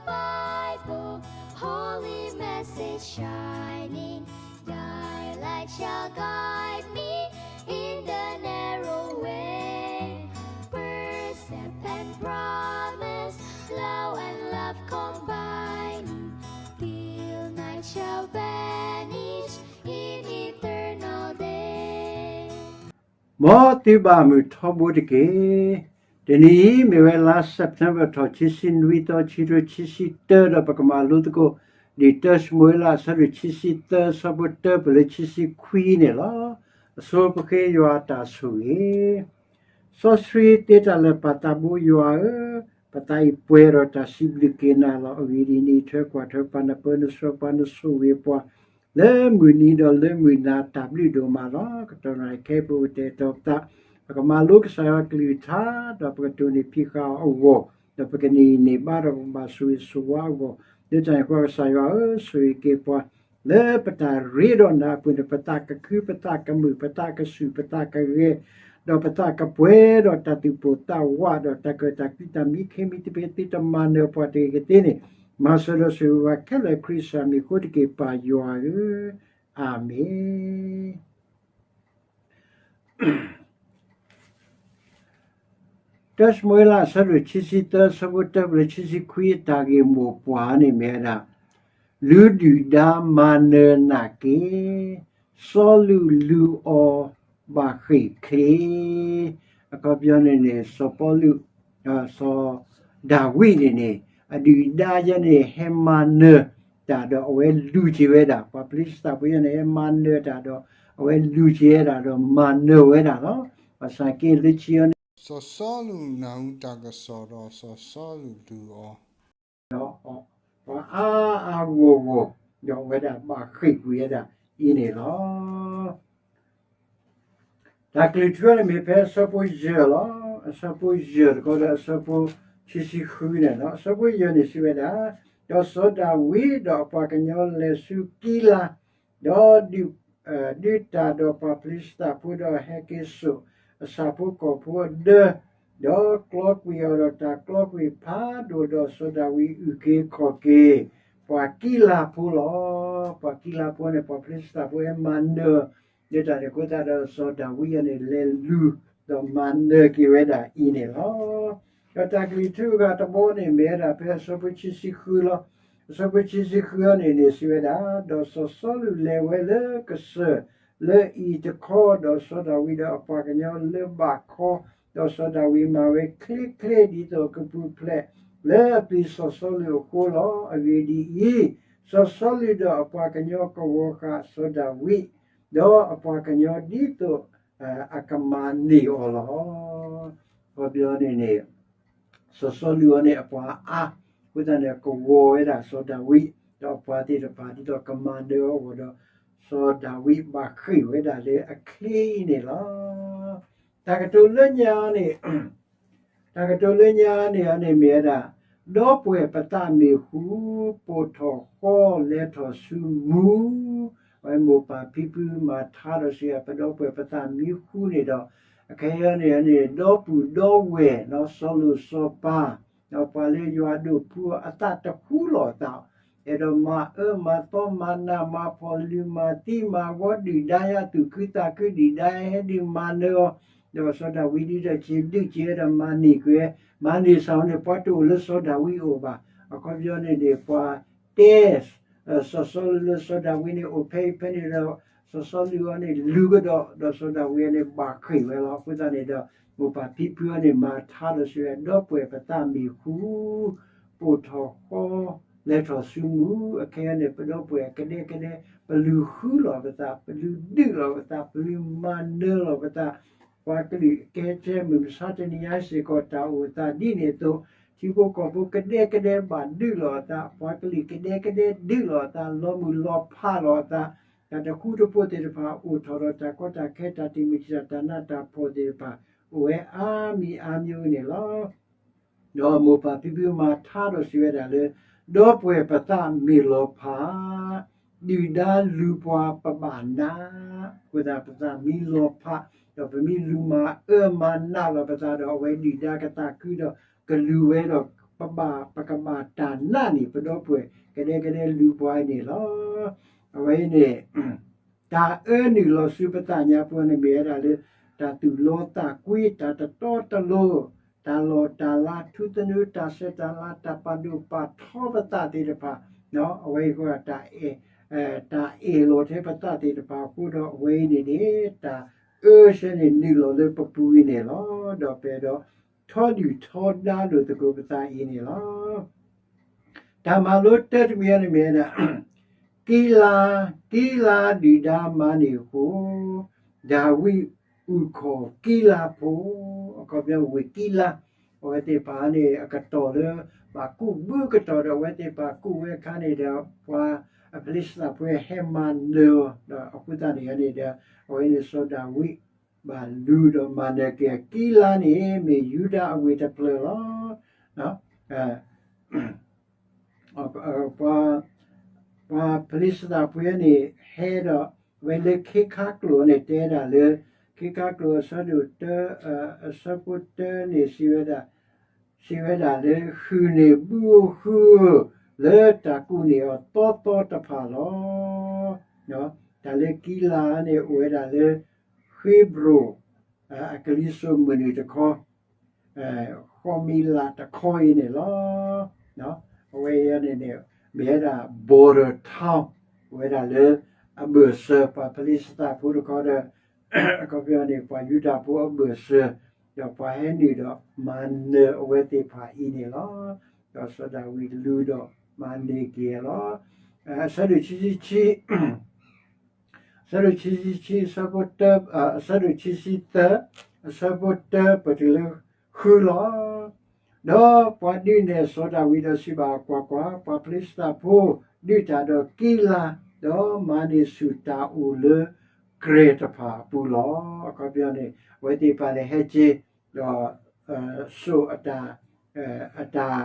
Bible, holy message shining, thy light shall guide me in the narrow way. Precept and promise, law and love combining, till night shall vanish in eternal day. မ်သုဘၣ်မုာ်ထီဘိတက့ၢ်. တနံၤအံၤ မ့ၢ်ဝဲလါ September ထီၣ် ခံဆံနွံသီ ခံကထိခံဆံတၢ ဒီးပကမၤလိသကိး လံာ်တၢၡမူၤအ့လး အဆၢဒိၣ်ခံဆံသၢ အဆၢဖိတၢ ပလၢခံဆံခွံန့ၣ်လီၤ. အဆိပဃ့ယွၤအတၢ်ဆိၣ်ဂ့ၤ. စီဆှံသ့တၢ်လၢာ်ပာ်သးဘိယွၤဧၢ, ပသးအံၤပှဲၤဒီးတၢ်စံးဘျုးက့ၤနၤလီၤ. အဂ့ၢ်ဒ်အံၤ, နအံးထွဲကွၢ်ထွဲပှၤ, နပၢနဆှၢပှၤ, နဆိၣ်ဂ့ၤပှၤ လၢမုၢ်နံၤဒီးလၢမုၢ်နၤ တၢ်ဘျုးဒိၣ်မးလီၤ. ကတီၢ်နံၤခဲအံၤ ပအိၣ်တဲာ်တီၤပသး, ပကမၤလိကစၢ်ယွၤအကလုၢ်ကထါ, ဒီးပကတိၢ်န့ၢ်ဖံးဃာ်အီၤအဂီၢ်, ဒီးပကန့ၢ်အံၤန့ၢ်ဘါ ဒီးပကဘၣ်ဆိၣ်ဂ့ၤဆိၣ်ဝါအဂီၢ်, လၢတၢ်န့ၣ်အဃိ ကစၢ်ယွၤဧၢ, ဆိၣ်ဂ့ၤက့ၤပှၤ လၢပတၢ်ရ့ဒီးနၤအပူၤန့ၣ် ပသးကခု, ပသးကမုာ်, ပသးကဆူၣ်, ပသးကဂဲၤ, ဒီးပသးကပှဲၤဒီးတၢ်သူၣ်ပိၢ်သးဝး ဒီးတၢ်ကၢၣ်တၢ်ကျူ တၢ်မံခ့မံသပ့ၤ သုတမၤနၢၤပှၤတဂ့ၤကသ့န့ၣ်, မၤစၢၤဒီးဆိၣ်ဂ့ၤပှၤခဲလၢာ် ခရံာ်ကစၢ်မံၤအဃိတက့ၢ် ပၢ်ယွၤဧၢ, အၤမ့ၣ်. တၢၡမူၤအ့လး အဆၢဒိၣ်ခံဆံသၢ အဆၢဖိတၢ ပလၢခံဆံခွံ အတၢ်ဂ့ၢ်မိၢ်ပှၢ်န့ၣ်မ့ၢ်ဝဲဒၣ် လူၤဒုၣ်ဒါမၤနၢၤနာ်က့ၤ, စီၤလူးလူၤအီၤဘၣ်ဃ့ၢ်ချ့, အခီပညီန့ၣ်န့ၣ် စီၤပီလူး, စီၤဒၤဝံးန့ၣ်န့ၣ် အဒုၣ်အဒါယဲန့ၣ် ဟဲမၤနၢၤတၢ်ဒီးအဝဲလူၤက့ၤဝဲဒၣ်, ပှၤဖလံးစတံဖိယဲန့ၣ် ဟဲမၤနၢၤတၢ်ဒီး အဝဲလူၤက့ၤဝဲဒၣ်ဒီးမၤနၢၤဝဲဒၣ်လီၤ. ဘၣ်ဆၣ်က့လၢခံအီၤန့ၣ် စီၤစီလူးနၢ်ဟူတၢ်ကစီၣ်ဒီးစီၤစီလူးတူၢ်အီၤ ဒီးပှၤအါအါဂီၢ်ဂီၢ် ဒီးအဝဲဒၣ်ဘၣ်ဃ့ၢ်ကွံာ်ဝဲဒၣ်အံၤန့ၣ်လီၤ. တၢ်ကလုၢ်ထူန့ၣ်မ့ၢ်ဖဲအဆၢဖိယဲၢ်လီၤ. အဆၢဖိယဲၢ်တခီဒီးအဆၢဖိခံဆံဃုန့ၣ်လီၤ. အဆၢဖိယဲၢ်န့ၣ်စံးဝဲဒၣ်, ဒီးစီၤဒၤဝံးဒီးအပှၤကညီလဲၤဆူကံလၤ, ဒီးဒုး, ဒုးတၢ်ဒီးပှၤဖလံးစတံဖိ ဒီးဟဲက့ၤစိာ်အဆၣ်ဖိကီၢ်ဖိအဒၢ, ဒီးကျီကွံာ်အီၤဒီးတၢ်ကျီကွံာ်ဖးဒိၣ်, ဒီးစီၤဒၤဝံးအုၣ်က့ၤခီၣ်က့ၤ ပှၤကံလၤဖိလီၤ. ပှၤကံလၤဖိန့ၣ် ပှၤဖလံးစတံဖိဟဲမၤနၢၤ လၢတၢ်န့ၣ်အဃိသတးဒီး စီၤဒၤဝံးအံၤန့ၣ် လဲၤလူၤ ဒီးမၤနၢၤက့ၤဝဲဒၣ်အံၤန့ၣ်လီၤ. ဒီးတၢ်ကလုၢ်ထူအဂၤတဘီန့ၣ် မ့ၢ်ဝဲဒၣ်ဖဲအဆၢဖိခံဆံဃုလီၤ. အဆၢဖိခံဆံဃုအံၤန့ၣ်န့ၣ် စံးဝဲဒၣ်, ဒီးစီၤစီလူးလဲၤဝဲလၢကစၢၢ်လၢအံၤတခီ, ဒီးစီၤဒၤဝံးဒီးအပှၤကညီလၢဘးခီ, ဒီးစီၤဒၤဝံးမၤဝဲချ့ချ့ ဒ်သိးကပူၤဖျဲး လၢအပျံၤစီၤစီလူးအဃိလီၤ. အဂ့ၢ်ဒ်အံၤ, စီၤစီလူးဒီးအပှၤကညီကဝီၤဃာ်စီၤဒၤဝံး ဒီးအပှၤကညီဒ်သိးအကမၤန့ၢ်အီၤလီၤ. အခီပညီန့ၣ်န့ၣ် စီၤစီလူးအံၤန့ၣ် အပှၤအါ, အဃိသတးန့ၣ် ကဝီၤဝဲဒၣ်စီၤဒၤဝံး ဒီးအပှၤသ့ၣ်တဖၣ် ဒ်သိးကမၤနၢၤအီၤအဂီၢ်ဒီး စီၤဒၤဝံးဘၣ်ဃ့ၢ်ဝဲဒၣ်လၢအချ့အံၤန့ၣ်လီၤ. တၢ်ကတိၤလၢညါန့ၣ် တၢ်ကတိၤလၢညါန့ၣ်န့ၣ်မ့ၢ်ဝဲဒၣ်, ဒီပုၢ်ဝဲၢ်ပသးမံၤဟူ, ပိာ်ထီၣ်ဃီလဲၤထီၣ်ဆူမူၤ, အဝဲမိၢ်ပၢ်ဖံဖုမၤထါဒီးစံးဝဲ ပဒီပုၢ်ဝဲၢ်ပသးမံၤဟူန့ၣ်ဒီး, အခဲအံၤန့ၣ်န့ၣ် ဒီပုၢ်ဒီဝဲၢ် စီၤလိၤစီၤပၤ ဒီးပှၤလၢယွၤဒိးဖှူအီၤအသးတဃူလီၤအသး, အဲၣ်ဒိးမၤအၢမၤသီမၤနးမၤဖှီၣ်လုၢ်မၤသံမၤဂီၤဒုၣ်ဒါယၤသူၣ်ခုသးခုဒုၣ်ဒါဟဲဒုးမၤနၢၤအီၤ, ဒီးစီၤဒၤဝံးဒ်ဒီးက့ၤဒုးက့ၤဝဲဒီးမၤန့ၢ်ကွံာ်ဝဲ, မၤန့ၢ်စ့ၢ်န့ၣ် ပှၤတအိၣ်လၢစီၤဒၤဝံးအအိၣ်ဘၣ်. အခီပညီန့ၣ်န့ၣ် ပှၤတဲ စီၤစီလူးလၢစီၤဒၤဝံးန့ၣ်အိၣ်ဖဲအံၤဖဲန့ၣ်ဒီး စီၤစီလူးအံၤန့ၣ်လူၤကဒီး ဒီးစီၤဒၤဝံးအံၤန့ၣ်ဘၣ်ဃ့ၢ်ဝဲလီၤ. အဃိသတးန့ၣ်ဒီး မိၢ်ပၢ်ဖံဖုအံၤန့ၣ် မၤထါဒီးစံးဝဲ ဒီပုၢ်ဝဲၢ်ပသးမံၤဟူ, ပိာ်ထီၣ်ဃီလဲၤထီၣ်ဆူမူၤ, အခဲအံၤန့ၣ် ပဒီပုၢ်ဝဲၢ်ကဒဲကဒဲ ပလုၢ်ဃုလီၤပသး, ပလုၢ်ဒုးလီၤပသး, ပလုၢ်မၤနၢၤလီၤပသး, ပှၤကလုာ်ကဲကဲမုၢ်မဆါတနံၤညါစ့ၢ်ကီး တၢ်အိၣ်သးဒ်န့ၣ်အသိး, ထံဖိကီၢ်ဖိကဒဲကဒဲဘၣ်ဒုးလီၤအသး, ပှၤကလုာ်ကဒဲကဒဲဒုးလီၤအသး, လီၤမုၢ်လီၤဖးလီၤအသး, တၢ်တဃူတဖိးသ့ၣ်တဖၣ်အိၣ်ထီၣ်ဒီးတၢ်ကီတၢ်ခဲ တၢ်တံာ်မုၢ်တံာ်တာ် တၢ်နးတၢ်ဖှီၣ်သ့ၣ်တဖၣ် အိၣ်ဝဲအါမံၤအါမံၤန့ၣ်လီၤ. ဒီးမိၢ်ပၢ်ဖံဖုမၤထါဒီးစံးဝဲဒၣ်လၢ ဒီပုၢ်ဝဲၢ်ပသးမ့ၢ်လီၤဖး, ဒုၣ်ဒါလူၤပှၤပဘၣ်နး, အဃိသတးပသးမံလီၤဖး, ဒီးပမ့ၢ်လူၤမၤအၢမၤနးလီၤပသးဒီး အဝဲဒုၣ်ဒါကသးခုဒီး ကလူၤဝဲဒီး ပဘၣ်ပကဘၣ်တၢ်နာ်န့ၣ် ပဒီပုၢ်ဝဲၢ်ကဒဲကဒဲလူၤပှၤအံၤန့ၣ်လီၤ. အဝဲအံၤန့ၣ် တၢ်အၢနုာ်လီၤဆူပသးညါပူၤန့ၣ် မ့ၢ်ဝဲဒၣ်လၢ တၢ်သူၣ်လီသးကွံ တၢ်တတီတလိၤ, တၢ်လီၢ်တၢ်လၤ ထူသနူ တၢ်ဆဲးတၢ်လၤ တၢ်ပာ်ဒိၣ်ပာ်ထီပသးသ့ၣ်တဖၣ်, အဝဲအံၤဃိ တၢ်အဲၣ်လီၤထဲပသးသ့ၣ်တဖၣ်အဃိဒီး အဝဲအံၤန့ၣ်န့ၣ် တၢ်အၢဆၢန့ၣ်နုာ်လီၤလၢပပူၤအံၤန့ၣ်လီၤ. ဒီးပအဲၣ်ဒိးထီဒုၣ်ထီဒါလိာ်သကိးပသးအံၤန့ၣ်လီၤ. တၢ်မၤလိတၢတမံၤအံၤန့ၣ်မ့ၢ်ဝဲဒၣ် ကံလၤ, ကံလၤဒုၣ်ဒါမၤန့ၢ်အဃိ ဒၤဝံးအုၣ်ခီၣ်ကံလၤဖိ, အခီပညီဝ့ၢ်ကံလၤ, အဝဲသ့ၣ်တဖၣ်န့ၣ် အကတီၢ်လၢ ဘၣ်ကူးဘုကတီၢ်ဒီး အဝဲသ့ၣ်တဖၣ်ကူးဝဲအခါန့ၣ်ဒီး ပှၤအဖလံးစတံဖိဟဲမၤနၢၤအီၤ ဒီးအဃိသတးန့ၣ်န့ၣ်ဒီး အဝဲန့ၣ်စီၤဒၤဝံး ဘၣ်လူၤဒီးမၤနၢၤက့ၤ ကံလၤန့ၣ် မ့ၢ်ယူဒၤအဝ့ၢ်တဖျၢၣ်လီၤ. ပှၤဖလံးစတံဖိန့ၣ် ဟဲဒီး အဝဲလၢခ့ခါကျိာ်န့ၣ် တဲဒၣ်လၢ ခ့ခါကျိာ်အဆၢဒိၣ်တၢ အဆၢဖိတၢန့ၣ် စံးဝဲဒၣ်, စံးဝဲဒၣ်လၢ ဟုၣ်န့ၢ်ဘုဧိၤဟုဧိၤ လၢတၢ်ကူးန့ၢ်အီၤသီသီတဖၣ်လီၤ. တၢ်လၢကံလၤန့ၣ် အိၣ်ဝဲဒၣ်လၢ ဃ့ဘြိၣ် အကလံၤစိးမုၢ်နုာ်တခီ ဃီမံလးတခီအံၤန့ၣ်လီၤ. အဝဲအံၤန့ၣ်န့ၣ် မ့ၢ်ဝဲဒၣ် border town ဝဲဒၣ်လၢ အဘၢၣ်စၢၤပှၤဖလံးစတံဖိတခီဒီး အခီပညီန့ၣ် ပှၤယူဒၤဖိအဘၢၣ်စၢၤ ဒီးပှၤဟဲနုာ်ဒီးမၤနၢၤအဝဲသ့ၣ်တဖၣ်အံၤန့ၣ်လီၤ. ဒီးစီၤဒၤဝံးလူၤဒီးမၤနၢၤက့ၤလီၤ. အဆၢဒိၣ်ဆံဆံဆံ အဆၢဒိၣ်ဆံဆံဆံ အဆၢဖိတၢ, အဆၢဒိၣ်ဆံဆံသၢ အဆၢဖိတၢ ပတုၤလၢဃုလီၤ. ဒီးပှၤဒုးနဲၣ်စီၤဒၤဝံးဒီးစံးဘၣ်အီၤ, ကွၢ်ကွၢ်, ပှၤဖလံးစတံဖိ ဒုးတၢ်ဒီးကံလၤ, ဒီးမၤန့ၢ်ဆူၣ်တၢ်အိၣ်လၢကြဲၤတဖၣ်အပူၤလီၤ. အခီပညီန့ၣ် အဝဲသ့ၣ်တဖၣ်န့ၣ်ဟဲက့ၤ ဒီး စိာ်အတၢ် အတၢ်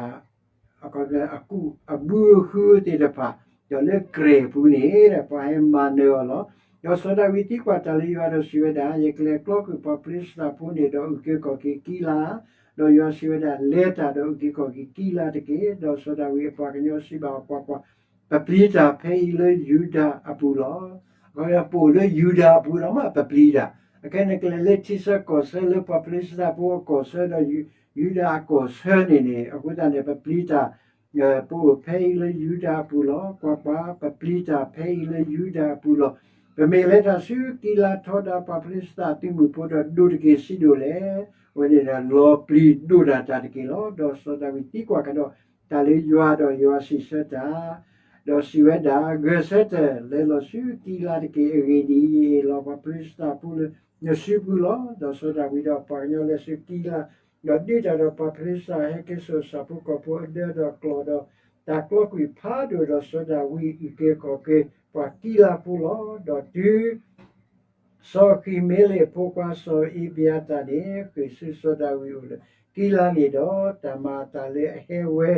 အကူးအဘုအဟုသ့ၣ်တဖၣ် ဒီးလၢကြဲၤအပူၤန့ၣ် ပှၤဟဲမၤနၢၤအီၤလီၤ. ဒီးစီၤဒၤဝံးသံကွၢ်တၢ်လၢယွၤဒီးစံးဝဲဒၣ်, ယကလဲၤကျီကွံာ်ပှၤဖလံးစတံဖိန့ၣ် ဒီးအုၣ်က့ၤခီၣ်က့ၤကံလၤဧါ. ဒီးယွၤစံးဝဲဒၣ်, လဲၤတၢ်ဒီးအုၣ်က့ၤခီၣ်က့ၤကံလၤတက့ၢ်. ဒီးစီၤဒၤဝံးအပှၤကညီစံးဘၣ်အီၤ, ကွၢ်ကွၢ်, ပပျံၤတၢ်ဖဲအံၤလၢယူဒၤအပူၤလီၤ. အခီပညီ ပအိၣ်လၢယူဒၤအပူၤလီၤမး ပပျံၤတၢ်. အခဲအံၤန့ၣ်ကလဲၤလၢထံဆၢကီၢ်ဆၢ လၢပှၤဖလံးစတံဖိအကီၢ်ဆၢဒီး ယူဒၤအကီၢ်ဆၢန့ၣ်န့ၣ် အဃိသတးန့ၣ် ပပျံၤတၢ် ပအိၣ်ဖဲအံၤလၢယူဒၤအပူၤလီၤ. ကွၢ်ကွၢ်, ပပျံၤတၢ်ဖဲအံၤလၢယူဒၤအပူၤလီၤ. ပမ့ၢ်လဲၤတၢ်ဆူကံလၤ ထီဒါပှၤဖလံးစတံအသုးမုၢ်ဖိဒီးဒိးတက့ၢ်စံးဒိၣ်လဲၣ်. အဝဲန့ၣ်ဒီးလီၤပျံၤဒိၣ်ဒၣ်တၢ်တက့ၢ်လီၤ. ဒီးစီၤဒၤဝံးသံကွၢ်ကဒီးတၢ်လၢယွၤဒီးယွၤစံးဆၢတၢ် ဒီးစံးဝဲဒၣ်, ဂဲၤဆၢထၢၣ်လဲၤလီၤဆူကံလၤတက့ၢ်. အဂ့ၢ်ဒ်အံၤ, ယလီၤပှၤဖလံးစတံဖိလၢနစုပူၤလီၤ. ဒီးစီၤဒၤဝံးဒီးပှၤကညီလဲၤဆူကံလၤ, ဒီးဒုးတၢ်ဒီးပှၤဖလံးစတံ ဟဲက့ၤစိာ်ဆၣ်ဖိကီၢ်ဖိအဒၢဒီးကျီၢ်ဒီး တၢ်ကျီကွံာ်ဖးဒိၣ်ဒီး စီၤဒၤဝံးအုၣ်က့ၤခီၣ်က့ၤပှၤကံလၤဖိလီၤ. ဒီးတုၤ စီၤဃံမ့လ့းအဖိခွါစီၤအ့ဘံယၤသၣ်န့ၣ် ဃ့ၢ်ဆူစီၤဒၤဝံးအအိၣ်လၢကံလၤန့ၣ်ဒီး, တၢ်မၤအသးလၢအဟဲဝဲ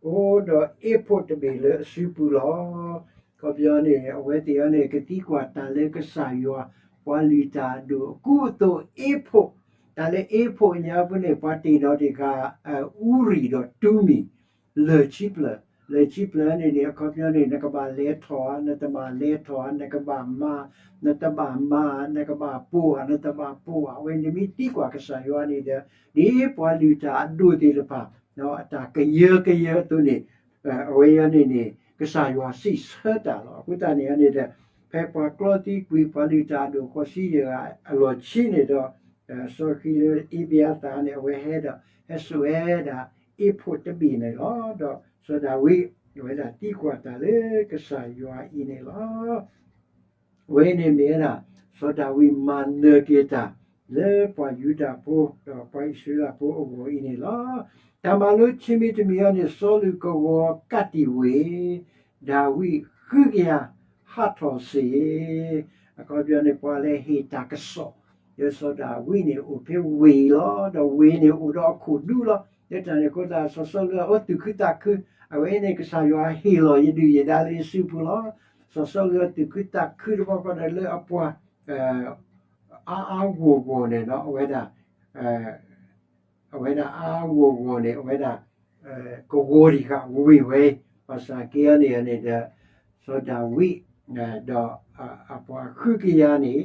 အိၣ်ဒီးအ့းဖူးတဘ့ၣ်လၢအစုပူၤလီၤ. အခီပညီန့ၣ် အဝဲသ့ၣ်အံၤန့ၣ် ကသံကွၢ်တၢ်လၢကစၢ်ယွၤ ပှၤလုၢ်တၢ်အဒိၣ်အကူအသိးအ့းဖူး, တၢ်လၢအ့းဖူးအညါပူၤန့ၣ် ပှၤတ့ၢ်နီၣ်တ့ၢ်ဃာ် အူရံၣ်ဒီးတူမံၤ လၢၢ်ခံဖျၢၣ်, လၢၢ်ခံဖျၢၣ်န့ၣ်န့ၣ် အခီပညီန့ၣ် နကဘၣ်လဲၤထီၣ်ဧါ, နတဘၣ်လဲၤထီၣ်ဧါ, နကဘၣ်မၤ, နတဘၣ်မၤ, နကဘၣ်ပိာ်ဧါ, နတဘၣ်ပိာ်ဧါ, အဝဲန့ၣ်မ့ၢ်သံကွၢ်ကစၢ်ယွၤန့ၣ်ဒီး ဒ်ပှၤလုၢ်တၢ်အဒိၣ်သ့ၣ်တဖၣ် အတၢ်ကယၢကယၢအသိးန့ၣ် အဝဲအံၤန့ၣ်န့ၣ် ကစၢ်ယွၤစံးဆၢတၢ်လီၤ. အဃိသတးန့ၣ်န့ၣ်ဒီး ဖဲပှၤကျီသံကွံာ် ပှၤလုၢ်တၢ်အဒိၣ်ဃီၤဆံယဲၢ်ဂၤအလီၢ်ခံန့ၣ်ဒီး စီၤဃံလၢအ့ဘံယၤသၣ်န့ၣ် အဝဲဟဲဒီး ဟဲစိာ်ဝဲဒၣ်အ့းဖူးတဘ့ၣ်န့ၣ်လီၤ. ဒီးစီၤဒၤဝံး အဝဲဒၣ်သံကွၢ်တၢ်လၢကစၢ်ယွၤအံၤန့ၣ်လီၤ. အဝဲန့ၣ်မ့ၢ်ဝဲဒၣ် စီၤဒၤဝံးမၤနၢၤက့ၤတၢ် လၢပှၤယူဒၤဖိ ဒီးပှၤအံၣ်စရ့လးဖိအဂီၢ်အံၤန့ၣ်လီၤ. တၢ်မၤလိခံမံၤတမံၤအံၤန့ၣ် စီလူးကဝီၤကးတံာ်ဝ့ၢ်, ဒၤဝံးဃုကယၤဟးထီၣ်စ့ၢ် အခီပညီန့ၣ် ပှၤလဲၤဟ့ၣ်တၢ်ကစီၣ် လၢစီၤဒၤဝံးန့ၣ် အိၣ်ဖဲဝ့ၢ်အံၤလီၤ. ဒီးဝ့ၢ်န့ၣ်အိၣ်ဒီးအခိၣ်ဒူလီၤ. လၢတၢ်န့ၣ်အဃိသတး စီၤစီလူးအသူၣ်ခုသးခု, အဝဲန့ၣ် ကစၢ်ယွၤဟ့ၣ်လီၤယဒုၣ်ယဒါလၢယစုပူၤလီၤ. စီၤစီလူးအသူၣ်ခုသးခုတဘျီဃီဒီးလၢအပှၤ အါအါဂီၢ်ဂီၢ်န့ၣ်ဒီး အဝဲဒၣ် အဝဲဒၣ်အါအါဂီၢ်ဂီၢ်န့ၣ် အဝဲဒၣ် ကဝီၤတံၢ်ဃာ်ဝ့ၢ်ဝဲ, ဘၣ်ဆၣ်က့အီၤန့ၣ်န့ၣ်ဒီး စီၤဒၤဝံး ဒီးအပှၤဃုကယၤန့ၣ်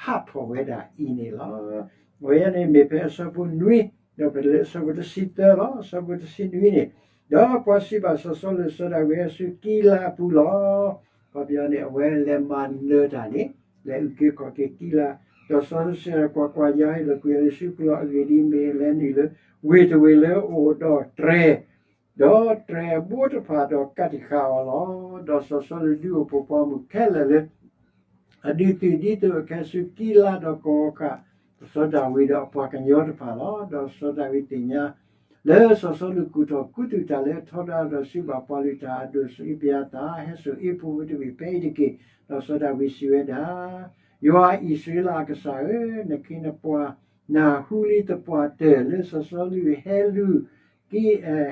ဟးထီၣ်ဝဲဒၣ်အံၤန့ၣ်လီၤ. အဝဲန့ၣ်မ့ၢ်ဖဲအဆၢဖိနွံ, ဒီးပလဲၤလၢအဆၢဖိတဆံသၢလီၤ. အဆၢဖိတဆံနွံန့ၣ်, ဒီးပှၤစံးဘၣ်စီၤစီလူး, စီၤဒၤဝံးဟဲဆူကံလါအပူၤလီၤ. အခီပညီန့ၣ် အဝဲလဲၤမၤနၢၤတၢ်န့ၣ် လဲၤအုၣ်က့ၤခီၣ်က့ၤကံလါ, ဒီးစီၤစီလူးစံး, ကွၢ်ကွၢ်, ယွၤဟ့ၣ်လီၤကွံာ်အီၤလၢယစုပူၤလီၤ. အဂ့ၢ်ဒ်အံၤ, မ့ၢ်လဲၤနုာ်လၢဝ့ၢ်တဝ့ၢ်လၢအအိၣ်ဒီးတြဲၤ, ဒီးတြဲၤအဘိတဖၣ်ဒီးကးတံာ်ဃာ်အီၤလီၤ. ဒီးစီၤစီလူးဒုးအိၣ်ဖှိၣ်ပှၤမုၣ်ခဲလၢာ်လၢ အဒုးသုးဒ်သိးအကဟဲဆူကံလါ, ဒီးကဝီၤဃာ်စီၤဒၤဝံးဒီးအပှၤကညီတဖၣ်လီၤ. ဒီးစီၤဒၤဝံးသ့ၣ်ညါ လၢစီၤစီလူးကူၣ်ထီၣ်ခူသူၣ်တၢ်လၢအထီဒါ, ဒီးစံးဘၣ်ပှၤလုၢ်တၢ်အဒိၣ်, စီၤအ့ဘယၤသၣ်, ဟဲစိာ်အ့ၣ်ဖိတဘ့ၣ်ဖဲအံၤတက့ၢ်. ဒီးစီၤဒၤဝံးစံးဝဲဒၣ်, ယွၤအံၣ်စရ့လးအကစၢ်ဧၢ, နခ့နပှၤနၢ်ဟူလံသပှၢ်တၢၢ်လၢစီၤစီလူးဟဲလူၤ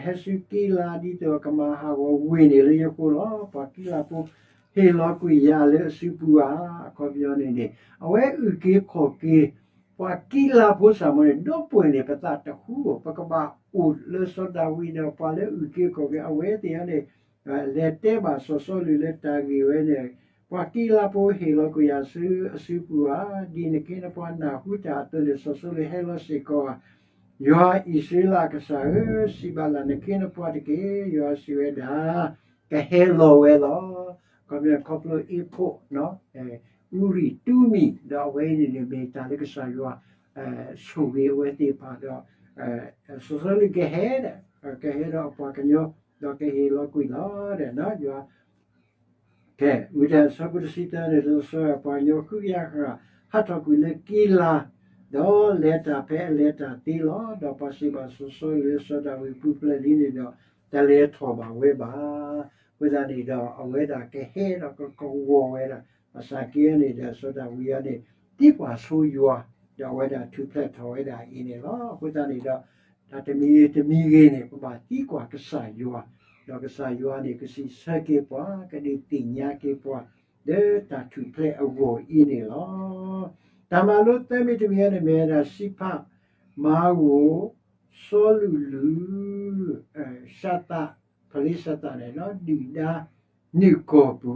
ဟဲဆူကံလါဒ်သိးအကမၤဟးဂီၤဝ့ၢ်န့ၣ်လၢယဃိလီၤ. ပှၤကံလါဖိဟ့ၣ်လီၤကွံာ်ယၤလၢအစုပူၤဧါ. အခီပညီန့ၣ်န့ၣ် အဝဲအုၣ်က့ၤခီၣ်က့ၤ ပှၤကံလါဖိစ့ၢ်ကီးန့ၣ် ဒီပုၢ်ဝဲၢ်န့ၣ် ပသးတဟူဧိၤ, ပကဘၣ်အိၣ်လၢစီၤဒၤဝံးဒီးပှၤလၢအုၣ်က့ၤခီၣ်က့ၤအဝဲသ့ၣ်အံၤန့ၣ် လဲၤတဲဘၣ်စီၤစီလူးလၢတၢ်ဂ့ၢ်ဝဲန့ၣ်, ပှၤကံလါဖိဟ့ၣ်လီၤကွံာ်ယၤဆူအစုပူၤဧါ. ဒ်နခ့နပှၤနၢ်ဟူတၢ်အသိးန့ၣ် စီၤစီလူးဟဲလီၤစ့ၢ်ကီးဧါ. ယွၤအံၣ်စရ့လးအကစၢ်ဧၢ, စံးဘၣ်လၢနခ့နပှၤတက့ၢ်. ယွၤစံးဝဲဒၣ်, ကဟဲလီၤဝဲလီၤ. ခီဖျိအ့ၣ်ဖိ အူရံၣ်တူမံၣ်, ဒီးအဝဲအံၤန့ၣ်န့ၣ် မ့ၢ်တၢ်လၢကစၢ်ယွၤ ဆိၣ်ဂ့ၤအဝဲသ့ၣ်တဖၣ်ဒီး စီၤစီလူးကဟဲဒီး ကဟဲဒီးအပှၤကညီ ဒီးကဟ့ၣ်လီၤကွံာ်လီၤဒီး ယွၤ ကဲ ဝံၤဒီးအဆၢဖိတဆံသၢန့ၣ် ဒီးစီၤပှၤကညီဃုကယၤဃၣ် ဟးထီၣ်ကွံာ်လၢကံလါ, ဒီးလဲၤတၢ်ဖဲအလဲၤတၢ်သ့လီၤ. ဒီးပှၤစံးဘၣ်စီၤစီလူး စီၤဒၤဝံးပူၤဖျဲးလံန့ၣ်ဒီး တလဲၤထီၣ်ဘၣ်ဝဲဘၣ်. အဃိသတးန့ၣ်ဒီး အဝဲဒၣ်ကဟဲဒီးကကဝီၤဝဲဒၣ် ဘၣ်ဆၣ်က့န့ၣ်ဒီး စီၤဒၤဝံးအံၤန့ၣ် သံကွၢ်ဆိယွၤ, ဒီးအဝဲဒၣ်ထူၣ်ဖျဲးထီၣ်ဝဲဒၣ်အံၤန့ၣ်လီၤ. အဃိသတးန့ၣ်ဒီး တၢ်တမံၤတမံၤဂ့ၤန့ၣ် ပဘၣ်သံကွၢ်ကစၢ်ယွၤ, ဒီးကစၢ်ယွၤန့ၣ် ကစံးဆၢက့ၤပှၤ, ကဒုးသ့ၣ်ညါက့ၤပှၤ လၢတၢ်ထူၣ်ဖျဲးအဂီၢ်အံၤန့ၣ်လီၤ. တၢ်မၤလိသၢမံၤတမံၤန့ၣ် မ့ၢ်ဝဲဒၣ် စံးဖးမၤဂိၢ်, စီလူးလုၢ်, ၡသး, ဖလ့ၡသးန့ၣ် ဒုၣ်ဒါနုာ်ကီၢ်ပူ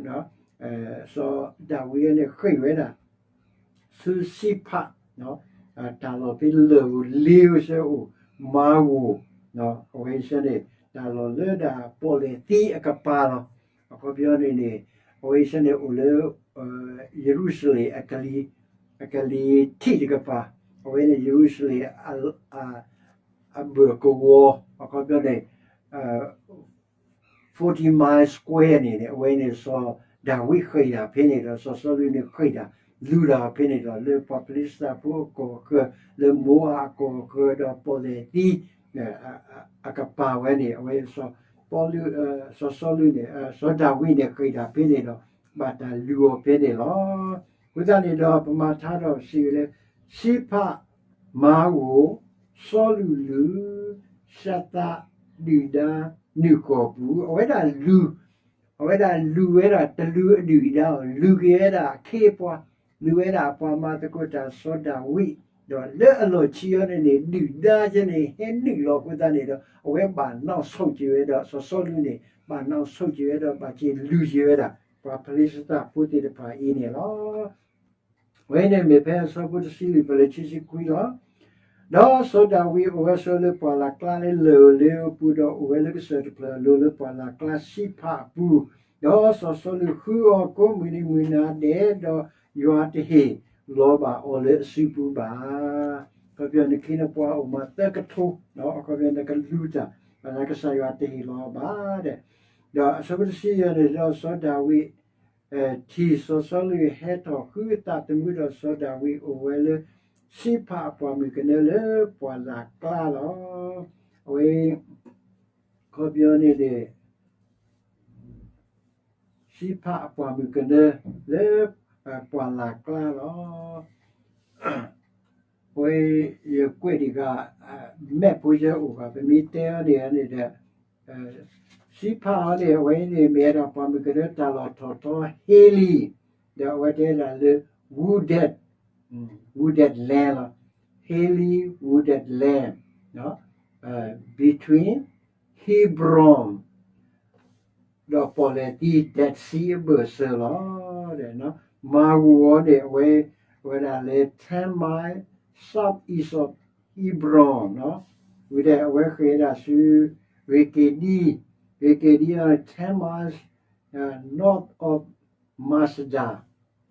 ၤ, စီၤဒၤဝံးန့ၣ်ဃ့ၢ်ဝဲဒၣ် ဆူစံးဖး, တၢ်လီၢ်ဖဲလၢၢ်ဧိၤလ့ဧိၤဆၢအိၣ်, မၤဂိၢ်, အဝဲဆၢန့ၣ် တၢ်လီၢ်လၢဒၣ်ပီၣ်လဲၣ်သံအကပၤလီၤ. အခီပညီန့ၣ်န့ၣ် အဝဲဆၢန့ၣ်အိၣ်လၢ ယရူၤၡလ့ၣ် အကလံၤထံးတကပၤ, အဝဲန့ၣ်ယရူၤၡလ့ၣ် အဘၢၣ်ကဝီၤ အခီပညီန့ၣ် forty mile square န့ၣ်န့ၣ် အဝဲန့ၣ်စီၤဒၤဝံးဃ့ၢ်တၢ်ဖဲန့ၣ်ဒီး စီၤစီလူးန့ၣ်ဃ့ၢ်တၢ် လူၤတၢ်ဖဲန့ၣ်ဒီး လၢပှၤဖလ့ၡသးဖိအကီၢ်ဃၢၤ လၢမိအၤအကီၢ်ဃၢၤဒီးပီၣ်လဲၣ်သံ အကပၤဝဲန့ၣ် အဝဲ စီၤစီလူးန့ၣ် စီၤဒၤဝံးန့ၣ်ဃ့ၢ်တၢ်ဖဲန့ၣ်ဒီး ဘၣ်တၢ်လူၤအီၤဖဲန့ၣ်လီၤ. အဃိသတးန့ၣ်ဒီး ပမၤထါဒီးစံးဝဲလၢ စံးဖးမၤဂိၢ်, စီလူးလုၢ်, ၡသးဒုၣ်ဒါနုာ်ကီၢ်ပူၤ, အဝဲဒၣ်လူၤ အဝဲဒၣ်လူၤဝဲဒၣ်တလူၤအဒုၣ်အဒါအီၤ လူၤက့ၤဝဲဒၣ်အခ့အပှၤ, လူၤဝဲဒၣ်အပှၤမၤသကိးတၢ်စီၤဒၤဝံး, ဒီးလၢအလီၢ်ခံအီၤန့ၣ်န့ၣ် ဒုၣ်ဒါကဲန့ၣ် ဟဲနုာ်လီၤအဃိသတးန့ၣ်ဒီး အဝဲဘၣ်နီၣ်ဆိၣ်က့ၤဝဲဒီး စီၤစီလူးန့ၣ် ဘၣ်နီၣ်ဆိၣ်က့ၤဝဲဒီး ဘၣ်က့ၤလူၤက့ၤဝဲဒၣ် ပှၤဖလ့ၡသးဖိသ့ၣ်တဖၣ်အံၤန့ၣ်လီၤ. အဝဲန့ၣ်မ့ၢ်ဖဲအဆၢဖိတဆံလွံၢ် ပလၢခံဆံခွံလီၤ. ဒီးစီၤဒၤဝံးအိၣ်ဝဲဆိးလၢပှၢ်လၢ်ကျါလၢလၢၢ်ဧိၤလ့ဧိၤအပူၤ ဒီးအိၣ်ဝဲလၢကစၢၢ်တဖျၢၣ်အလိၤလၢပှၢ်လၢ်ကျါစံးဖးအပူၤ, ဒီးစီၤစီလူးဃုအီၤကိးမုၢ်နံၤမုၢ်နၤဒဲး ဒီးယွၤတဟ့ၣ်လီၤဘၣ်အီၤလၢအစုပူၤဘၣ်. အခီပညီနခ့နပှၤအိၣ်မးသၢကထိ, အခီပညီနကလူၤတၢ်, ဘၣ်ဆၣ်ကစၢ်ယွၤတဟ့ၣ်လီၤဘၣ်ဒီး, ဒီးအဆၢဖိတဆံယဲၢ်န့ၣ် ဒီးစီၤဒၤဝံး ထံၣ်စီၤစီလူးဟဲထီၣ်ဃုအသးသမူဒီးစီၤဒၤဝံးအိၣ်ဝဲလၢ စံးဖးအပှၢ်မုၢ်ကနၢလၢပှၢ်လၢ်ကျါလီၤ. အဝဲ အခီပညီန့ၣ်ဒီး စံးဖးအပှၢ်မုၢ်ကနၢလၢ ပှၢ်လၢ်ကျါလီၤ. အဝဲ ယကွဲးဒံးဂၤ မ့ၢ်ဖိယဲအိၣ်ဂၤ ပမ့ၢ်တဲအီၤန့ၣ်န့ၣ်ဒီး စံးဖးအီၤန့ၣ် အဝဲန့ၣ် မ့ၢ်ဝဲဒၣ်ပှၢ်မုၢ်ကနၢတၢ်လီၢ်ထီၣ်ထီ ဟ့လံ, ဒီးအဝဲတဲဒၣ်လၢ wooded, wooded land လီၤ. ဟ့လံ wooded land, ဒီး between Hebron ဒီးပီၣ်လဲၣ်တံ Dead Sea အဘၢၣ်စၢၤလီၤ. မၤဂိၢ်အီၤန့ၣ် အဝဲ ဝဲဒၣ်လၢ ten miles southeast of Hebron ဝံၤဒီး အဝဲဃ့ဝဲဒၣ်ဆူ ဂ့ၤက့ၤဒံ, ဂ့ၤက့ၤဒံ ten miles north of Masada,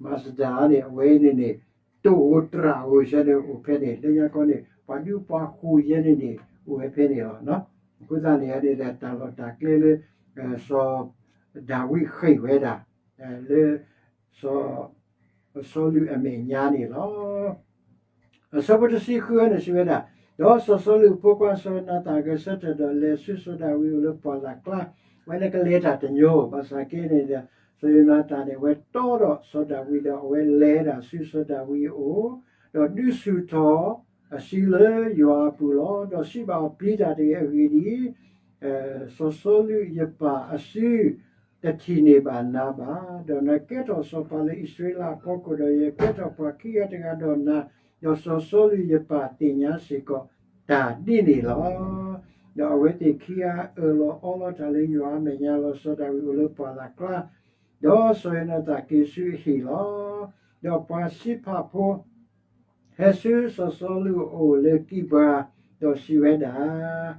Masada န့ၣ် အဝဲန့ၣ်န့ၣ် တိၣ်ဧိၤတြၢ်ဧိၤယဲန့ၣ်အိၣ်ဖဲန့ၣ် လၢညါခီန့ၣ် ပှၤဒူပှၤဃိၤယဲန့ၣ်န့ၣ် အိၣ်ဝဲဖဲန့ၣ်လီၤ. အဃိသတးန့ၣ်န့ၣ်ဒီး တၢ်လီၢ်တၢ်ကျဲလၢ စီၤဒၤဝံးဃ့ၢ်ဝဲဒၣ် လၢ စီၤ စီၤစီလူးအမဲာ်ညါန့ၣ်လီၤ. အဆၢဖိတဆံဃုန့ၣ်စံးဝဲဒၣ်, ဒီးစီၤစီလူးအဖိခွါစီၤယိၤနၤသၣ်ဂဲၤဆၢထၢၣ်ဒီးလဲၤဆူစီၤဒၤဝံးအအိၣ်လၢပှၢ်လၢ်ကျါ, ဝဲန့ၣ်ကလဲၤတၢ်တညီ, ဘၣ်ဆၣ်က့န့ၣ်ဒီး စီၤယိၤနၤသၣ်န့ၣ် အဝဲတီဒီးစီၤဒၤဝံးဒီးအဝဲလဲၤဒၣ်ဆူစီၤဒၤဝံးအအိၣ်, ဒီးဒုးဆူၣ်ထီၣ်အစုလၢယွၤအပူၤလီၤ. ဒီးစံးဘၣ်အီၤ, ပျံၤတၢ်တဂ့ၤ, အဂ့ၢ်ဒ်အံၤ စီၤစီလူးယပၢ်အစု တထံၣ်န့ၢ်ဘၣ်နၤဘၣ်. ဒီးနကဲထီၣ်စီၤပၤလၢအံၣ်စရ့လးအဖီခိၣ်, ဒီးယကဲထီၣ်ပှၤခံဂၤတဂၤဒီးနၤ, ဒီးစီၤစီလူးယပၢ်သ့ၣ်ညါစ့ၢ်ကီးတၢ်ဒ်န့ၣ်လီၤ. ဒီးအဝဲသ့ၣ်ခံဂၤအၢၣ်လီၤအီလီၤတၢ်လၢယွၤအမဲာ်ညါလီၤ. စီၤဒၤဝံးအိၣ်လၢပှၢ်လၢ်ကျါ, ဒီးစီၤယိၤနၤသၣ်က့ၤဆူအဟံၣ်လီၤ. ဒီးပှၤစံးဖးဖိ ဟဲဆူစီၤစီလူးအအိၣ်လၢကံးဘါ, ဒီးစံးဝဲဒၣ်,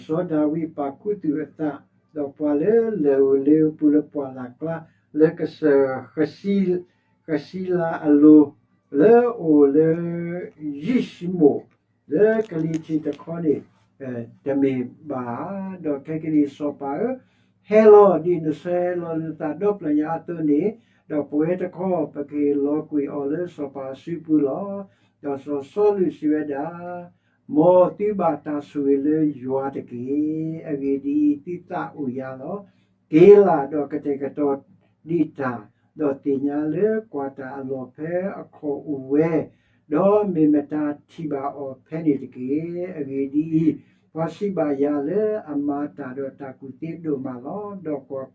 စီၤဒၤဝံးပာ်ခူသူၣ်အသး, ဒီးပှၤလၢလဲၤအိၣ်လၢအပူၤလၢပှၢ်လၢ်ကျါ, လၢကစၢၢ် ဃစံလါအလိၤ, လၢအအိၣ်လၢယံၡမိၣ် လၢကလံၤထံးတခီန့ၣ် တမ့ၢ်ဘၣ်ဧါ. ဒီးခဲကနံၣ်အံၤစီၤပၤဧၢ, ဟဲလီၤ, ဒ်နဆၢဟဲလီၤနသးဒီဖျၢၣ်ညါအသိးန့ၣ်, ဒီးပဝဲတခီ ပကဟ့ၣ်လီၤကွံာ်အီၤလၢစီၤပၤအစုပူၤလီၤ. ဒီးစီၤစီလူးစံးဝဲဒၣ်, မ်သုဘၣ်တၢ်ဆိၣ်ဂ့ၤလၢယွၤတက့ၢ်. အဂ့ၢ်ဒ်အံၤ, သုသးအိၣ်ယၤလီၤ. က့ၤလၢ်ဒီးကတဲာ်ကတီၤဒံးတၢ်, ဒီးသ့ၣ်ညါလၢကွၢ်တၢ်အလီၢ်ဖဲအခီၣ်အိၣ်ဝဲ, ဒီးမ့ၢ်မတၤထံၣ်ဘၣ်အီၤဖဲန့ၣ်တက့ၢ်. အဂ့ၢ်ဒ်အံၤ, ပှၤစံးဘၣ်ယၤလၢအမၤတၢ်ဒီးတၢ်ကူၣ်သ့ဒိၣ်မးလီၤ. ဒီးကွၢ်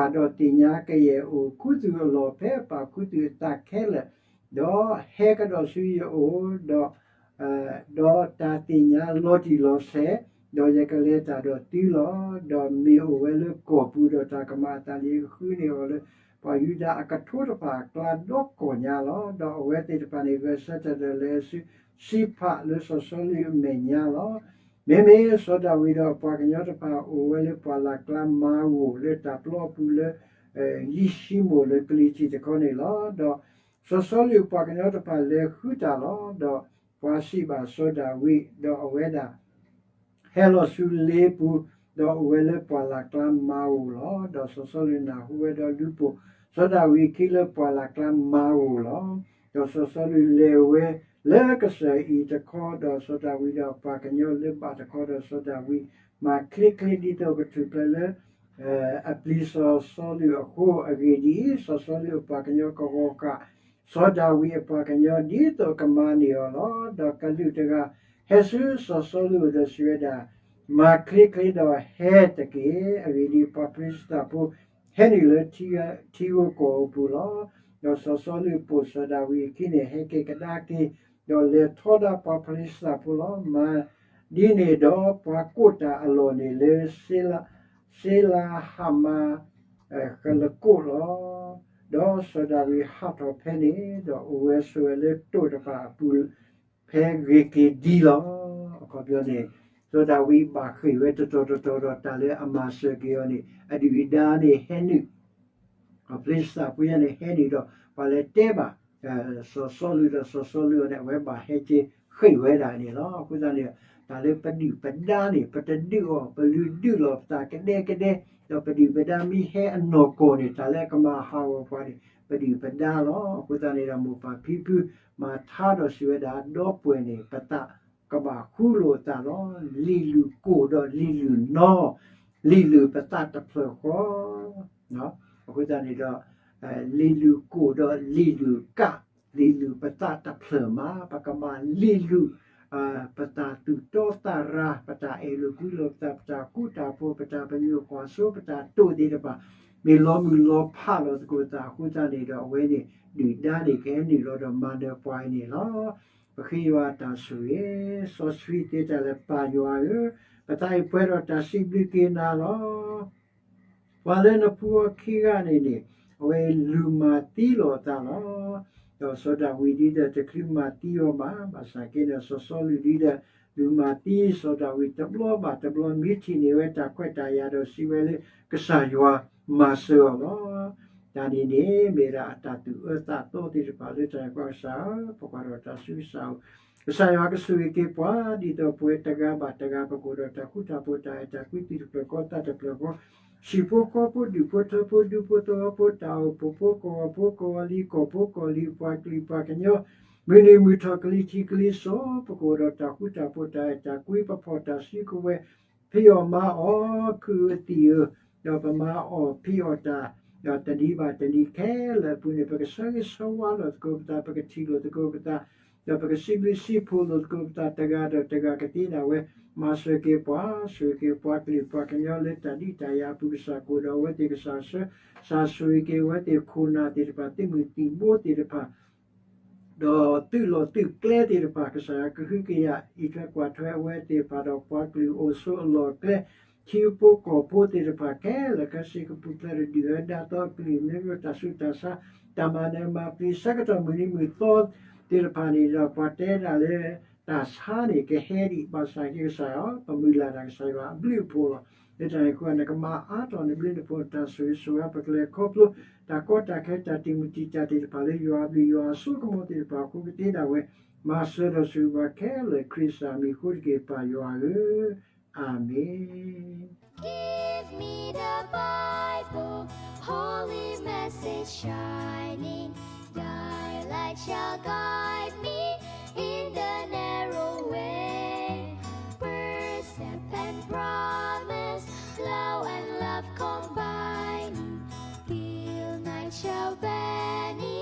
ဒီးသ့ၣ်ညါကယဲၢ်အိၣ်ခူသူၣ်အလီၢ်ဖဲပာ်ခူသူၣ်အသးခဲလၢာ်, ဒီးဟဲကဒီးဆူယအိၣ်, ဒီး ဒီးတၢ်သ့ၣ်ညါလီၤတံၢ်လီၤဆဲး, ဒီးယကလဲၤတၢ်ဒီးသုလီၤ. ဒီးမ့ၢ်အိၣ်ဝဲလၢကီၢ်ပူၤ, ဒီးတၢ်ကမၤအသးလၢယကဃုန့ၢ်အီၤလၢ ပှၤယူဒၤအကထိတဖၣ်အကျါဒီးကီၢ်ညါလီၤ. ဒီးအဝဲသ့ၣ်တဖၣ်န့ၣ် ဂဲၤဆၢထၢၣ်ဒီးလဲၤဆူစံးဖးလၢစီၤစီလူးအမဲာ်ညါလီၤ. မ့မ့ၢ်စီၤဒၤဝံးဒီးအပှၤကညီတဖၣ်အိၣ်ဝဲလၢပှၢ်လၢ်ကျါမၤဂိၢ်လၢတၢ်ပျီအပူၤလၢယံၡမိၣ်လၢကလံၤထံးတခီန့ၣ်လီၤ. ဒီးစီၤစီလူးအပှၤကညီတဖၣ်လဲၤဃုတၢ်လီၤ. ဒီးပှၤစံးဘၣ်စီၤဒၤဝံး, ဒီးအဝဲဒၣ် ဟဲလီၤဆူလ့ပူၤ, ဒီးအိၣ်ဝဲလၢပှၢ်လၢ်ကျါမၤဂိၢ်လီၤ. ဒီးစီၤစီလူးနၢ်ဟူဝဲဒီးလူၤပိာ်စီၤဒၤဝံးအခံလၢပှၢ်လၢ်ကျါမၤဂိၢ်လီၤ. ဒီးစီၤစီလူးလဲၤဝဲလၢကစၢၢ်အံၤတခီ, ဒီးစီၤဒၤဝံးဒီးပှၤကညီလၢဘၣ်တခီ, ဒီးစီၤဒၤဝံးမၤချ့ချ့ဒ်သိးကထူၣ်ဖျဲးလၢ အပျံၤစီၤစီလူးအဃိ. အဂ့ၢ်ဒ်အံၤ, စီၤစီလူးအပှၤကညီကဂီၤဃာ် စီၤဒၤဝံးအပှၤကညီဒ်သိးကမၤန့ၢ်အီၤလီၤ. ဒီးကလူးတဂၤဟဲဆူစီၤစီလူးဒီးစံးဝဲဒၣ်, မၤချ့ချ့ဒီးဟဲတက့ၢ်. အဂ့ၢ်ဒ်အံၤ, ပှၤဖလ့ၡသးဖိဟဲနုာ်လၢထံဂိၢ်ကီၢ်အပူၤလီၤ. ဒီးစီၤစီလူးပိာ်စီၤဒၤဝံးအခံန့ၣ် ဟဲက့ၤကဒါက့ၤ, ဒီးလဲၤထီဒါပှၤဖလ့ၡသးဖိလီၤ. မၤဒ်န့ၣ်ဒီးပှၤကိးတၢ်အလီၢ်န့ၣ်လၢ စ့လါဟမါ ဃလကိၣ်လီၤ. ဒီးစီၤဒၤဝံးဟးထီၣ်ဖဲန့ၣ်, ဒီးအိၣ်ဝဲဆိးဝဲလၢတိၣ်တဖၣ်အပူၤ ဖဲဂ့ၤက့ၤဒံလီၤ. အခီပညီန့ၣ် စီၤဒၤဝံးဘၣ်ဃ့ၢ်ဝဲတတီၤတတီၤဒီးတၢ်လၢအမၤစၢၤက့ၤအီၤန့ၣ် အဒုၣ်အဒါန့ၣ်ဟဲနုာ် ဖလ့ၡသးဖိယါန့ၣ်ဟဲနုာ်ဒီး ပှၤလဲၤတဲဘၣ် စီၤစီလူးဒီးစီၤစီလူးန့ၣ် အဝဲဘၣ်ဟဲက့ၤဃ့ၢ်ဝဲဒၣ်န့ၣ်လီၤ. အဃိသတးန့ၣ် တၢ်လၢပဒုၣ်ပဒါန့ၣ် ပတဒုးအီၤ ပလုၢ်ဒုးလီၤပသးကဒဲကဒဲ, ဒီးပဒုၣ်ပဒါမ့ၢ်ဟဲအနီၢ်ကီၢ်န့ၣ် တၢ်လၢအကမၤဟးဂီၤပှၤန့ၣ် ပဒုၣ်ပဒါလီၤ. အဃိသတးန့ၣ်ဒီး မိၢ်ပၢ်ဖံဖုမၤထါဒီးစံးဝဲဒၣ် ဒီပုၢ်ဝဲၢ်န့ၣ် ပသး ကဘၣ်ဃူလိာ်သးလီၤ. လံာ်လုၢ်ကိၣ်ဒီးလံာ်လုၢ်နီ လံာ်လုၢ်ပသးတဖျၢၣ်ဃီ အဃိသတးန့ၣ်ဒီး လံာ်လုၢ်ကိၣ်ဒီးလံာ်လုၢ်ကၣ် လံာ်လုၢ်ပသးတဖျၢၣ်မး ပကဘၣ်လံာ်လုၢ် ပတၢ်သူၣ်တီသးရၤ ပတၢ်အဲၣ်လိာ်ကွံလိာ်ပသး ပတၢ်ဃူတၢ်ဖိး ပတၢ်ပညိၣ်ကွၢ်စိ ပတၢ်တိာ်သ့ၣ်တဖၣ် မ့ၢ်လီၤမုၢ်လီၤဖးလီၤသကိးသးအဃိသတးန့ၣ်ဒီး အဝဲန့ၣ် ဒုၣ်ဒါန့ၣ်ကဟဲနုာ်လီၤဒီးမၤနၢၤပှၤအံၤန့ၣ်လီၤ. ပဃ့ယွၤအတၢ်ဆိၣ်ဂ့ၤ, စီဆှံသ့တၢ်လၢပၢ်ယွၤဧၢ, ပသးအံၤပှဲၤဒီးတၢ်စံးဘျုးက့ၤနၤလီၤ. ပှၤလၢနဖိအခံဂၤန့ၣ်န့ၣ် အဝဲလူၤမၤသံလီၤအသးလီၤ. ဒီးစီၤဒၤဝံးဒ်ဒီးတချုးမၤသံအီၤဘၣ်, ဘၣ်ဆၣ်က့န့ၣ် စီၤစီလူးဒ်ဒီး လူၤမၤသံစီၤဒၤဝံး တဘျီဘၣ်တဘျီ မ့ၢ်ထံၣ်န့ၢ်ဝဲတၢ်ခွဲးတၢ်ယာ်ဒီးစံးဝဲလၢ ကစၢ်ယွၤမၤစၢၤအီၤလီၤ. တၢ်န့ၣ်န့ၣ် မ့ၢ်ဒၣ်အတၢ်သူၣ်အၢသးသီသ့ၣ်တဖၣ်လၢတၢ်န့ၣ် ပှၤကစၢ်ဧၢ, ပကွၢ်ဒီးတၢ်ဆူကစၢ်ဧၢ, ကစၢ်ယွၤကဆိၣ်ဂ့ၤက့ၤပှၤ ဒ်သိးပဝဲတဂၤဘၣ်တဂၤ ပကအိၣ်ဒီးတၢ်ဃူတၢ်ဖိး တၢ်အဲၣ်တၢ်ကွံ သူၣ်တဖျၢၣ်သးတဖျၢၣ်ဃီ, ဟံၣ်ဖိဃီဖိ ဒူၣ်ဖိထၢဖိ ဒူဖိသဝီဖိ တၢ်အိၣ်ဖှိၣ်ဖိ ကဝီၤဖိ ကဝီၤလံၤ ကီၢ်ဖိကီၢ်လံၤ ပှၤကလုာ်ပှၤကညီ မုၢ်နံၤမုၢ်ထီၣ် ကလံၤထံးကလံၤစီၤ ပကအိၣ်ဒီးတၢ်ဃူတၢ်ဖိး တၢ်အဲၣ်တၢ်ကွံ ပဖီၣ်တၢ်စုကဝဲၤ ဖံးအီၣ်မၤအီၣ် ခုၣ်အၢသံၣ်အၢ, ဒီးပမၤအီၣ်ဖံးအီၣ်တၢ်, ဒီးတနံၤဘၣ်တနံၤခဲလၢာ်အပူၤန့ၣ် ပကဆၢဂ့ၤဆၢဝါလိာ်သကိးပသး, ပကထံၣ်လိာ်သကိးပသး, ဒီးပကစံးဘျုးစံးဖှိၣ်လိာ်သကိးပသး တဂၤဒီးတဂၤကသ့ဒၣ်ဝဲ, မၤစၢၤက့ၤပှၤ, ဆိၣ်ဂ့ၤက့ၤပှၤကလုာ်ပှၤကညီလၢတၢ်ဒုးတၢ်ယၤအပူၤ ကစၢ်ကအိၣ်ဒီးအဝဲသ့ၣ် ကစၢ်ဆှၢ, ကစၢ်ဆိၣ်ဂ့ၤက့ၤအဝဲသ့ၣ်ခိၣ်နၢ်သ့ၣ်တဖၣ် သုးမုၢ်သံၣ်ဘိသ့ၣ်တဖၣ် ဒီးသုးလီၢ်သုးကျဲသ့ၣ်တဖၣ် ကစၢ်ယွၤကဟုကယာ်အံးထွဲကွၢ်ထွဲအဝဲသ့ၣ်တဖၣ် ဒီးပှၤကလုာ်အိၣ်ဆိးအလီၢ်ကျဲ ထံဖိကီၢ်ဖိသ့ၣ်တဖၣ်ခဲလၢာ်ခဲဆ့ ကပူၤဖျဲးဒီးဒုၣ်အၢဒါသီအကလုာ် မ့ၢ်ဝဲတၢ်ဆူးတၢ်ဆါ တၢ်မၤနၢၤမၤပျံၤ ဆၢကတီၢ်မုၢ်နံၤမုၢ်သီသ့ၣ်တဖၣ်န့ၣ်ဒီး ပှၤတဲဒၣ်လၢ တၢ်ဆါန့ၣ်ကဟဲဒံး ဘၣ်ဆၣ်က့ၤကစၢ်ယွၤ ပမုၢ်လၢ်တၢ်ကစၢ်ယွၤအဘျုးအဖှိၣ်လီၤ. လၢတၢ်န့ၣ်အဃိ နကမၤအါထီၣ်နဘျုးနဖှိၣ် တၢ်ဆိၣ်ဂ့ၤဆိၣ်ဝါ ပကလဲၤခီဖျိ တၢ်ကီတၢ်ခဲ တၢ်တံာ်မုၢ်တံာ်တာ်သ့ၣ်တဖၣ်လၢယွၤအဘျုးယွၤအစိကမီၤသ့ၣ်တဖၣ်အဃိ ကသ့ဒၣ်ဝဲ မၤစၢၤဒီးဆိၣ်ဂ့ၤပှၤခဲလၢာ် ခရံာ်ကစၢ်မံၤအဃိတက့ၢ် ပၢ်ယွၤဧၢ, အၤမ့ၣ်. Give me the Bible, holy message shining, thy light shall guide me in the narrow way. Precept and promise, law and love combining, till night shall vanish.